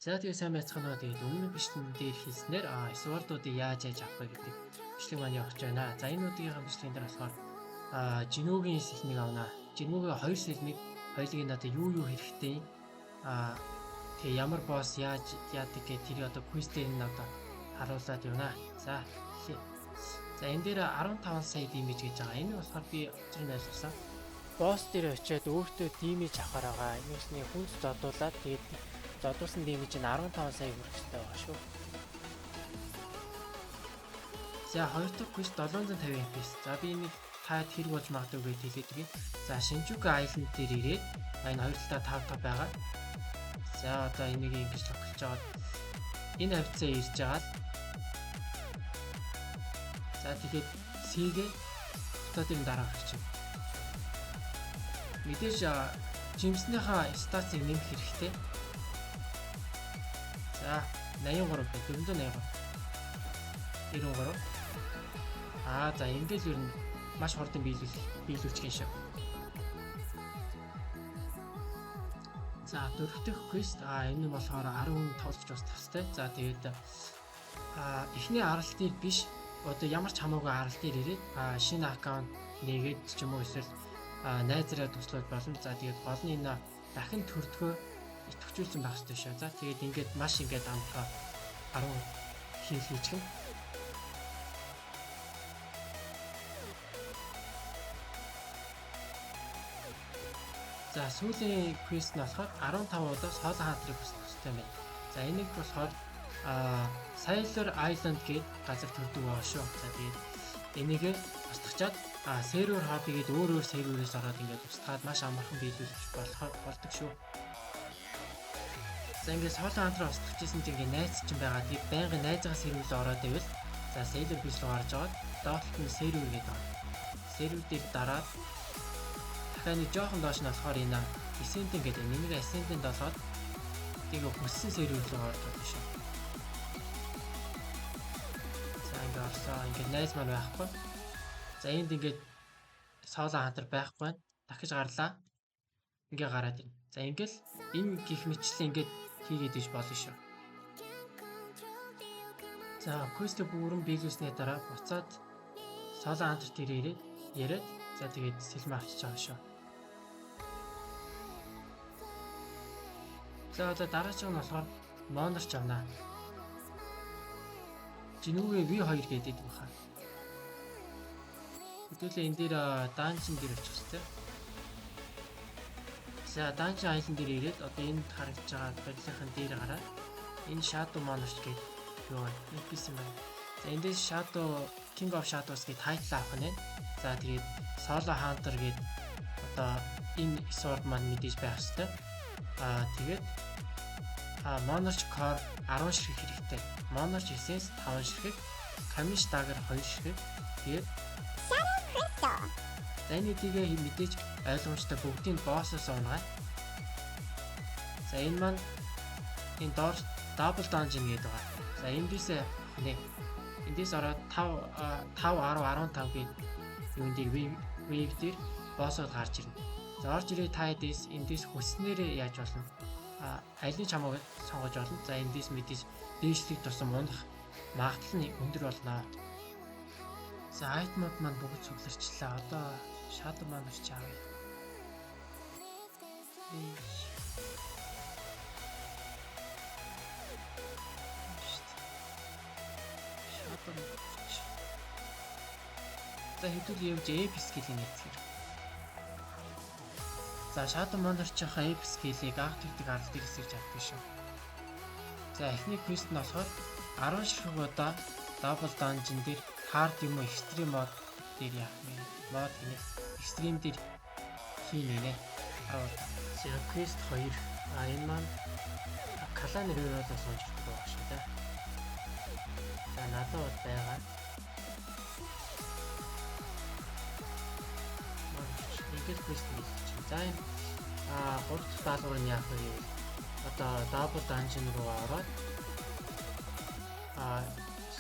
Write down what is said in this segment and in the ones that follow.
За тэгээ сайн байцгаана уу. Тэгээд өмнө бичлэгэн дээр хийснээр sword-уудыг яаж яаж авах вэ гэдэг бичлэг маань явах гэж байна. За энэ удаагийнхаа бичлэгэн дээр болохоор Жинүүгийн сэлмийг авна. Жинүүгийн хоёр сэлмийг хоёулыг нь одоо юу юу хэрэгтэй тэгээ ямар босс яаж яадаг гэх тэрийг одоо квиз дээр нь одоо харуулад явна. За эхлэе. За энэ дээр 15 сая дэмэж гэж байгаа. Энэ болохоор би учрыг нь ойлгосон. Босс дээр очиад өөртөө дэмэж авахар байгаа. Энэ үсний хүнс зодуулаад тэгээд зодуулсан дэмэж нь 15 сая хүрэх хэрэгтэй байгаа шүү. За хоёр дахь квиз 750 FPS. За би энийг таад хэрэг болж магадгүй гэж хэлээд өгье. За Шинжүкэ Island дээр ирээд энэ хоёр талдаа 5 5 байгаа. За одоо энийг ингэж локалж аваад энэ хавцаа ирж байгаа л. За тэгээд C-гээ дотоодын дараа гарч байна. Мэдээж жимснийхаа статсыг нэмэх хэрэгтэй. За 83 байна. 483. 93. За ингээл ер нь маш хурдан биелүүлчих юм шиг. За дөрөв дэх квест энэ нь болохоор 10 хүн тоглож бас тавстай. За тэгээд эхний арал дээр биш одоо ямар ч хамаагүй арал дээр ирээд шинэ аккаунт нээгээд ч юм уу эсвэл найзаараа туслаад болно. За тэгээд гол нь энэ дахин төрдгөө идэвхжүүлсэн байх хэрэгтэй шүү. За тэгээд ингээд маш ингээд амтгаа 10 хил хийчихнэ. За сүүлийн квест нь болохоор 15 удаа Solo Hunter-ыг хүсэх хэрэгтэй байна. За энийг болохоор Sailor Island гээд газар төрдөг байгаа шүү. За тэгээд энийг устгачаад сервер хобби гээд өөр өөр серверээс ороод ингээд устгаад маш амархан биелүүлж болохоор болдог шүү. За ингээд Solo Hunter-ыг устгах гэсэн чинь ингээд найз чинь байгаа. Тэгээд байнгын найзгаа сервер рүү ороод ивэл за Sailor Beach руу гарч аваад доотлолт нь сервер гэдэг байна. Сервер дээр дараад дахиад нэг жоохон доош нь болохоор энэ Ascending гэдэг. Энийг Ascending долоод тэгээ хүссэн сервер рүү орж болно шүү. За ингээд орсоо. Ингээд найз маань байхгүй. За энд ингээд Solo Hunter байхгүй байна. Дахиж гарлаа. Ингээ гараад ирнэ. За ингээл энэ гих мэтлэн ингээд хийгээд иж болно шүү. За квестийг бүрэн биелүүлсний дараа буцаад Solo Hunter дээр ирээд яриад за тэгээд сэлмээ авчиж байгаа шүү. За одоо дараачих нь болохоор Monarch авна. Жинүүгээ V2 гэдэг юм хаа. Хэдүүлээ энэ дээр данжин дээр очих хэрэгтэй. За данжин айлан дээр ирээд одоо энд харагдж байгаа барилгын дээр гараад энэ Shadow Monarch гэдэг юу вэ? NPC юм байна. За эндээс Shadow King of Shadows гэдэг title авах нь байна. За тэгээд Solo Hunter гэдэг одоо энэ sword маань мэдээж байх хэрэгтэй. Тэгээд Monarch Core 10 ширхэг хэрэгтэй. Monarch Essence 5 ширхэг, Kamish Dagger 2 ширхэг. Тэгээд Shadow Crystal. За энэ хэдийгээ мэдээж ойлгомжтой бүгдийг боссоос унгаа. За энэ маань энэ доор Double Dungeon гэдэг байгаа. За эндээс нэ. Эндээс ороод 5 5 10 15 гээд юун дээр wave дээр боссууд гарч ирнэ. За орж ирээ та эдээс эндээс хүснээрээ яаж болно? Алийг ч хамаагүй сонгож болно. За эндээс мэдээж дээшлэх тусам унах магадлал нь өндөр болно. За айтмууд маань бүгд цугларчлаа. Одоо Shadow маань орч авъя. Shadow орч. За хэдүүл явж Epic skill-ийг нэцгэр. За Shadow Monarch-ийнхаа Epic skill-ийг анх тэгдэг арал дээр хэсэгч авдаг шүү. За эхний квест нь болохоор 10 ширхэг удаа Double Dungeon дээр Hard юм уу Extreme мод дээр яах вэ? Мод гинэ. Extreme дээр хийнэ нэ. 10 удаа. За квест 2. Энэ маань Clan Reroll-оос унж ирдэг байгаа шүү дээ. За надад бол байгаа. Ингээд квест хийх чинь. За энэ 3 дахь даалгавар нь яах вэ гэвэл одоо Double Dungeon руу ороод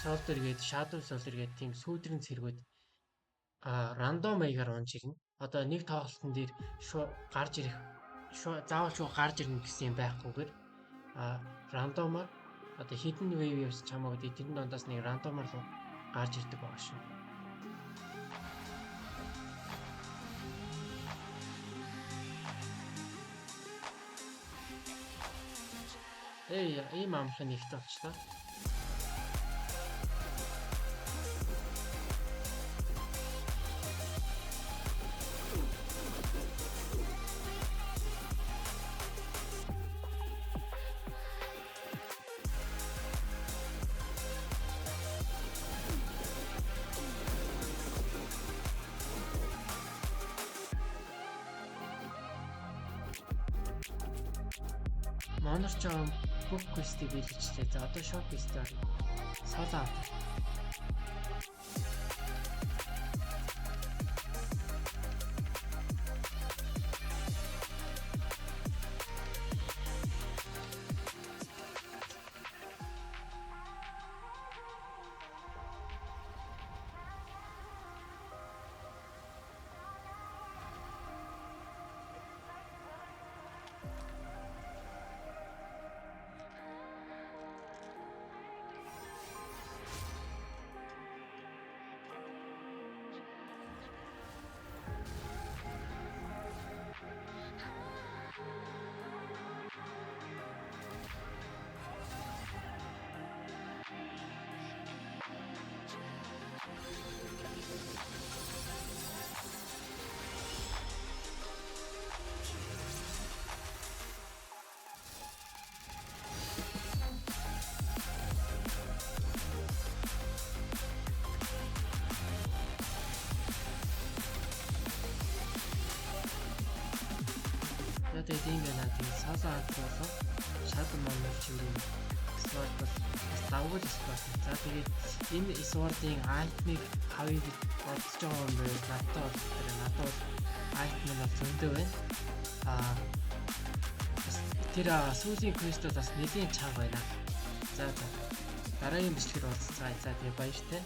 Soldier гээд Shadow Soldier гээд тийм сүүдрэн цэргүүд рандом маягаар унж ирнэ. Одоо нэг тоглолтын дээр гарч ирэх заавал шууд гарч ирнэ гэсэн юм байхгүйгээр Random аар одоо хэдэн wave явсан ч хамаагүй тэрэн дундаас нэг random аар л гарч ирдэг байгаа шүү. Эй, ийм амархан нэгтэй болчлоо. Monarch бүх quest ийг биелүүлчихлээ. За одоо shop quest орно. Solo hunter. За тэгээд ийм байна. Тэгээд solo hunter болон Shadow Monarch чиглэлийн sword бол бас давгүй л sword. За тэгээд энэ sword-ын item-ыг авъя гэж бодож байгаа юм байвал надад бол тэр надад бол item нь бол зөндөө байна. Аа бас тэр сүүлийн quest бол бас нэлийн чанга байна. За за. Дараагийн бичлэгээр уулзцгаая. За тэгээд баяртай.